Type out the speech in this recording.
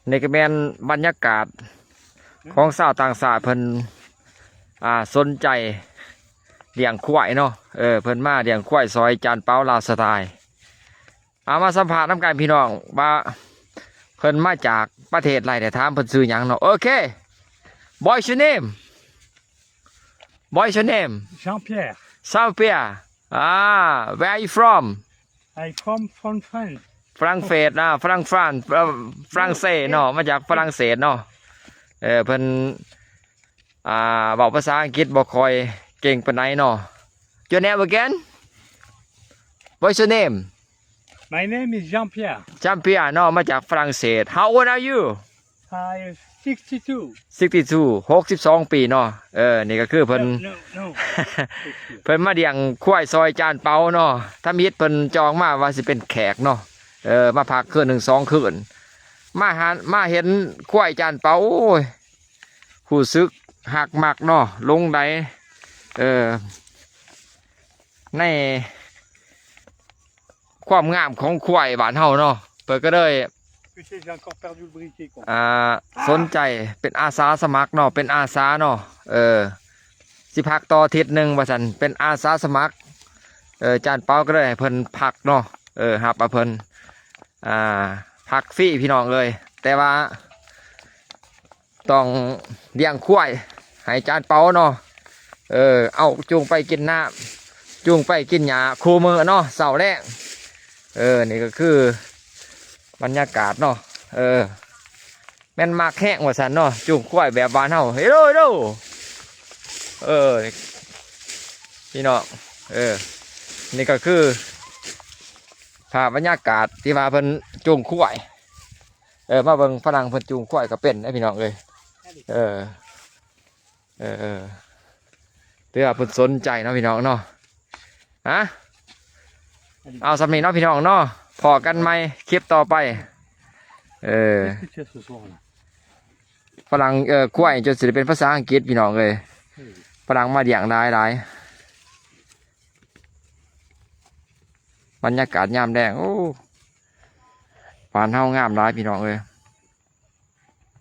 ນີ້ກໍແມ່ນບັນຍາກາດຂອງຊາວຕ່າງຊາດ ເພິ່ນ ອ່າ ສົນໃຈລ້ຽງຄວາຍເນາະ. ເອີ ເພິ່ນມາລ້ຽງຄວາຍຊ່ອຍຈານເປົາລາວສະຕາຍ. ເອົາມາສຳພາດນຳກັນພີ່ນ້ອງ ວ່າເພິ່ນມາຈາກປະເທດໃດ ແລະ ຖາມເພິ່ນຊື່ຫຍັງເນາະ. ໂອເຄ What's your name? What's your name? Jean-Pierre. Jean-Pierre. Ah, where are you from? I come from France. ຝຣັ່ງເສດນະ ຝຣັ່ງ ຝຣັ່ງ ຝຣັ່ງເສດເນາະ ມາຈາກຝຣັ່ງເສດເນາະ. ເອີ ເພິ່ນ ອ່າ ເວົ້າພາສາອັງກິດບໍ່ຄ່ອຍເກັ່ງປານໃດເນາະ. Your name again? What's your name? My name is Jean-Pierre. Jean-Pierre ເນາະ ມາຈາກຝຣັ່ງເສດ. How old are you? I sixty-two. sixty-two ຫົກສິບສອງປີເນາະ. ເອີ ນີ້ກໍຄືເພິ່ນ No, no, no. ເພິ່ນມາລ້ຽງຄວາຍຊ່ອຍຈານເປົາເນາະ. ທຳອິດເພິ່ນຈອງມາວ່າຊິເປັນແຂກເນາະ. ເອີ ມາພັກຄືນໜຶ່ງສອງຄືນ ມາຫັນ ມາເຫັນຄວາຍຈານເປົາ ໂອ້ຍ ຮູ້ສຶກຮັກມັກເນາະ. ຫຼົງໄຫຼ ເອີ ໃນ ຄວາມງາມຂອງຄວາຍບ້ານເຮົາເນາະ. ເພິ່ນກໍເລີຍ Putain, j'ai encore perdu le briquet, quoi. ອ່າ ສົນໃຈເປັນອາສາສະໝັກເນາະ ເປັນອາສາເນາະ. ເອີ ຊິພັກຕໍ່ທິດໜຶ່ງວ່າຊັ້ນ ເປັນອາສາສະໝັກ. ເອີ ຈານເປົາກໍເລີຍໃຫ້ເພິ່ນພັກເນາະ. ເອີ ຮັບເອົາເພິ່ນ ອ່າ ພັກຟຣີພີ່ນ້ອງເອີຍ. ແຕ່ວ່າ ຕ້ອງລ້ຽງຄວາຍໃຫ້ຈານເປົາເນາະ. ເອີ ເອົາ ຈູງໄປກິນນ້ຳ ຈູງໄປກິນຫຍ້າຄູ່ມື້ເນາະ ເຊົ້າແລງ. ເອີ ນີ້ກໍຄືບັນຍາກາດເນາະ. ເອີ ແມ່ນມັກແຮງວ່າຊັ້ນເນາະ ຈູງຄວາຍແບບບ້ານເຮົາ. ເຮໂລ ເຮໂລ ເອີ ພີ່ນ້ອງ ເອີ ນີ້ກໍຄືພາບບັນຍາກາດທີ່ວ່າເພິ່ນຈູງຄວາຍ. ເອີ ມາເບິ່ງຝຣັ່ງເພິ່ນຈູງຄວາຍກໍເປັນເດ້ພີ່ນ້ອງເອີຍ. ເອີ ເອີ ເອີ ຖືວ່າເພິ່ນສົນໃຈເນາະພີ່ນ້ອງເນາະ. ຮະ ເອົາສ່ຳນີ້ເນາະພີ່ນ້ອງເນາະ ພໍ້ກັນໃໝ່ຄລິບຕໍ່ໄປ. ເອີ Qu'est-ce que tu as ce soir là? ຝຣັ່ງ ເອີ ຄວາຍຈົນຊິໄດ້ເປັນພາສາອັງກິດພີ່ນ້ອງເອີຍ. ເອີ ຝຣັ່ງມາລ້ຽງຫຼາຍໆ. ບັນຍາກາດຍາມແລງ ໂອ້ ບ້ານເຮົາງາມຫຼາຍພີ່ນ້ອງເອີຍ.